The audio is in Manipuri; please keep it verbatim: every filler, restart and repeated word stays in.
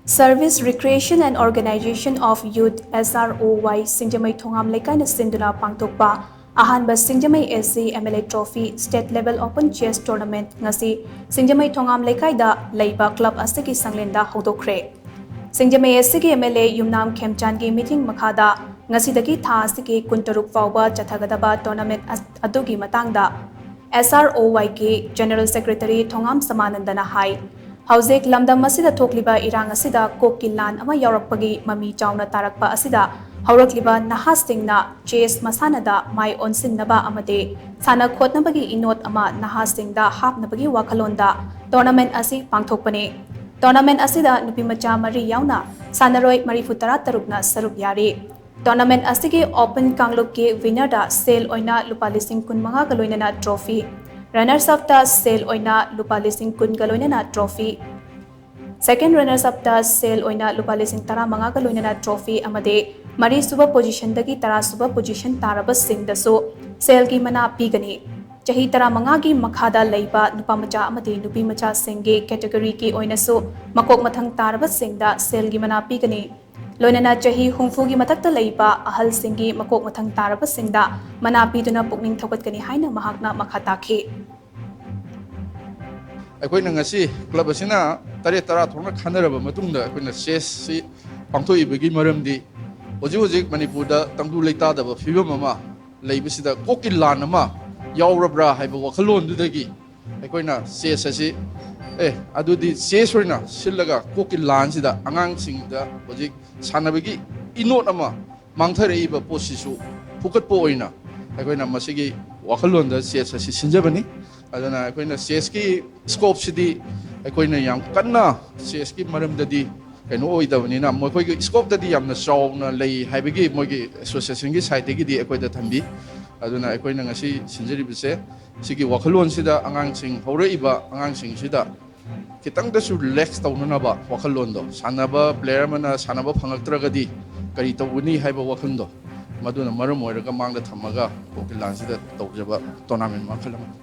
Service Recreation and Organization of Youth, S R O Y, ꯁꯤꯡꯖꯃꯩ ꯊꯣꯉꯥꯝ ꯂꯩꯀꯥꯏꯅ ꯁꯤꯟꯗꯨꯅ ꯄꯥꯡꯊꯣꯛꯄ ꯑꯍꯥꯟꯕ ꯁꯤꯡꯖꯃꯩ S C M L A Trophy State Level Open Chess Tournament ꯉꯁꯤ ꯁꯤꯡꯖꯃꯩ ꯊꯣꯉꯥꯝ ꯂꯩꯀꯥꯏꯗ ꯂꯩꯕ club ꯑꯁꯤꯒꯤ ꯁꯪꯂꯦꯟꯗ ꯍꯧꯗꯣꯛꯈ꯭ꯔꯦ꯫ ꯁꯤꯡꯖꯃꯩ S C ꯒꯤ M L A ꯌꯨꯝꯅꯥꯝ ꯈꯦꯝꯆꯥꯟꯒꯤ ꯃꯤꯠꯌꯦꯡ ꯃꯈꯥꯗ ꯉꯁꯤꯗꯒꯤ ꯊꯥ ꯑꯁꯤꯒꯤ ꯀꯨꯟꯇꯔꯨꯛ ꯐꯥꯎꯕ ꯆꯠꯊꯒꯗꯕ tournament ꯑꯗꯨꯒꯤ ꯃꯇꯥꯡꯗ S R O Y ꯒꯤ General Secretary ꯊꯣꯉꯥꯝ ꯁꯃꯥꯅꯟꯗꯅ ꯍꯥꯏ꯫ ꯍꯧꯖꯤꯛ ꯂꯝꯗꯝ ꯑꯁꯤꯗ ꯊꯣꯛꯂꯤꯕ ꯏꯔꯥꯡ ꯑꯁꯤꯗ ꯀꯣꯛꯀꯤ ꯂꯥꯟ ꯑꯃ ꯌꯥꯎꯔꯛꯄꯒꯤ ꯃꯃꯤ ꯆꯥꯎꯅ ꯇꯥꯔꯛꯄ ꯑꯁꯤꯗ ꯍꯧꯔꯛꯂꯤꯕ ꯅꯍꯥꯁꯤꯡꯅ chess ꯃꯁꯥꯟꯅꯗ ꯃꯥꯏ ꯑꯣꯟꯁꯤꯟꯅꯕ ꯑꯃꯗꯤ ꯁꯥꯟꯅ ꯈꯣꯠꯅꯕꯒꯤ ꯏꯅꯣꯠ ꯑꯃ ꯅꯍꯥꯁꯤꯡꯗ ꯍꯥꯞꯅꯕꯒꯤ ꯋꯥꯈꯜꯂꯣꯟꯗ tournament ꯑꯁꯤ ꯄꯥꯡꯊꯣꯛꯄꯅꯤ꯫ Tournament ꯑꯁꯤꯗ ꯅꯨꯄꯤꯃꯆꯥ ꯃꯔꯤ ꯌꯥꯎꯅ ꯁꯥꯟꯅꯔꯣꯏ ꯃꯔꯤꯐꯨ ꯇꯔꯥ ꯇꯔꯨꯛꯅ ꯁꯔꯨꯛ ꯌꯥꯔꯤ꯫ Tournament ꯑꯁꯤꯒꯤ open ꯀꯥꯡꯂꯨꯞꯀꯤ winner ꯗ ꯁꯦꯜ ꯑꯣꯏꯅ ꯂꯨꯄꯥ ꯂꯤꯁꯤꯡ ꯀꯨꯟꯃꯉꯥꯒ ꯂꯣꯏꯅꯅ trophy, runners up ꯇ ꯁꯦꯜ ꯑꯣꯏꯅ ꯂꯨꯄꯥ ꯂꯤꯁꯤꯡ ꯀꯨꯟꯒ ꯂꯣꯏꯅꯅ trophy, second runners up ꯇ ꯁꯦꯜ ꯑꯣꯏꯅ ꯂꯨꯄꯥ ꯂꯤꯁꯤꯡ ꯇꯔꯥꯃꯉꯥꯒ ꯂꯣꯏꯅꯅ trophy ꯑꯃꯗꯤ ꯃꯔꯤꯁꯨꯕ position ꯗꯒꯤ ꯇꯔꯥꯁꯨꯕ position ꯇꯥꯔꯕꯁꯤꯡꯗꯁꯨ ꯁꯦꯜꯒꯤ ꯃꯅꯥ ꯄꯤꯒꯅꯤ꯫ ꯆꯍꯤ ꯇꯔꯥꯃꯉꯥꯒꯤ ꯃꯈꯥꯗ ꯂꯩꯕ ꯅꯨꯄꯥ ꯃꯆꯥ ꯑꯃꯗꯤ ꯅꯨꯄꯤ ꯃꯆꯥꯁꯤꯡꯒꯤ category ꯒꯤ ꯑꯣꯏꯅꯁꯨ ꯃꯀꯣꯛ ꯃꯊꯪ ꯇꯥꯔꯕꯁꯤꯡꯗ ꯁꯦꯜꯒꯤ ꯃꯅꯥ ꯄꯤꯒꯅꯤ꯫ ꯂꯣꯏꯅꯅ ꯆꯍꯤ ꯍꯨꯝꯐꯨꯒꯤ ꯃꯊꯛꯇ ꯂꯩꯕ ꯑꯍꯜꯁꯤꯡꯒꯤ ꯃꯀꯣꯛ ꯃꯊꯪ ꯇꯥꯔꯕꯁꯤꯡꯗ ꯃꯅꯥ ꯄꯤꯗꯨꯅ ꯄꯨꯛꯅꯤꯡ ꯊꯧꯒꯠꯀꯅꯤ ꯍꯥꯏꯅ ꯃꯍꯥꯛꯅ ꯃꯈꯥ ꯇꯥꯈꯤ꯫ ꯑꯩꯈꯣꯏꯅ ꯉꯁꯤ club ꯑꯁꯤꯅ ꯇꯔꯦꯠ ꯇꯔꯥ ꯊꯣꯛꯅ ꯈꯟꯅꯔꯕ ꯃꯇꯨꯡꯗ ꯑꯩꯈꯣꯏꯅ chess ꯁꯤ ꯄꯥꯡꯊꯣꯛꯏꯕꯒꯤ ꯃꯔꯝꯗꯤ ꯍꯧꯖꯤꯛ ꯍꯧꯖꯤꯛ ꯃꯅꯤꯄꯨꯔꯗ ꯇꯪꯗꯨ ꯂꯩꯇꯥꯗꯕ ꯐꯤꯕꯝ ꯑꯃ ꯂꯩꯕꯁꯤꯗ ꯀꯣꯛꯀꯤ ꯂꯥꯟ ꯑꯃ ꯌꯥꯎꯔꯕ꯭ꯔꯥ ꯍꯥꯏꯕ ꯋꯥꯈꯜꯂꯣꯟꯗꯨꯗꯒꯤ ꯑꯩꯈꯣꯏꯅ chess ꯑꯁꯤ ꯑꯦ ꯑꯗꯨꯗꯤ chess ꯑꯣꯏꯅ ꯁꯤꯜꯂꯒ ꯀꯣꯛꯀꯤ ꯂꯥꯟꯁꯤꯗ ꯑꯉꯥꯡꯁꯤꯡꯗ ꯍꯧꯖꯤꯛ ꯁꯥꯟꯅꯕꯒꯤ ꯏꯅꯣꯠ ꯑꯃ ꯃꯥꯡꯊꯔꯛꯏꯕ ꯄꯣꯠꯁꯤꯁꯨ ꯐꯨꯀꯠꯄ ꯑꯣꯏꯅ ꯑꯩꯈꯣꯏꯅ ꯃꯁꯤꯒꯤ ꯋꯥꯈꯜꯂꯣꯟꯗ chess ꯑꯁꯤ ꯁꯤꯟꯖꯕꯅꯤ꯫ ꯑꯗꯨꯅ ꯑꯩꯈꯣꯏꯅ chess ꯀꯤ scope ꯁꯤꯗꯤ ꯑꯩꯈꯣꯏꯅ ꯌꯥꯝ ꯀꯟꯅ chess ꯀꯤ ꯃꯔꯝꯗꯗꯤ ꯀꯩꯅꯣ ꯑꯣꯏꯗꯕꯅꯤꯅ ꯃꯈꯣꯏꯒꯤ scope ꯇꯗꯤ ꯌꯥꯝꯅ ꯆꯥꯎꯅ ꯂꯩ ꯍꯥꯏꯕꯒꯤ ꯃꯣꯏꯒꯤ association ꯒꯤ side ꯇꯒꯤꯗꯤ ꯑꯩꯈꯣꯏꯗ ꯊꯝꯕꯤ꯫ ꯑꯗꯨꯅ ꯑꯩꯈꯣꯏꯅ ꯉꯁꯤ ꯁꯤꯟꯖꯔꯤꯕꯁꯦ ꯁꯤꯒꯤ ꯋꯥꯈꯜꯂꯣꯟꯁꯤꯗ ꯑꯉꯥꯡꯁꯤꯡ ꯍꯧꯔꯛꯏꯕ ꯑꯉꯥꯡꯁꯤꯡꯁꯤꯗ ꯈꯤꯇꯪꯗꯁꯨ relax ꯇꯧꯅꯅꯕ ꯋꯥꯈꯜꯂꯣꯟꯗꯣ ꯁꯥꯟꯅꯕ player ꯑꯃꯅ ꯁꯥꯟꯅꯕ ꯐꯪꯉꯛꯇ꯭ꯔꯒꯗꯤ ꯀꯔꯤ ꯇꯧꯒꯅꯤ ꯍꯥꯏꯕ ꯋꯥꯈꯜꯗꯣ ꯃꯗꯨꯅ ꯃꯔꯝ ꯑꯣꯏꯔꯒ ꯃꯥꯡꯗ ꯊꯝꯃꯒ ꯀꯣꯛꯀꯤ ꯂꯥꯟꯁꯤꯗ ꯇꯧꯖꯕ tournament ꯃꯈꯜ ꯑꯃꯅꯤ꯫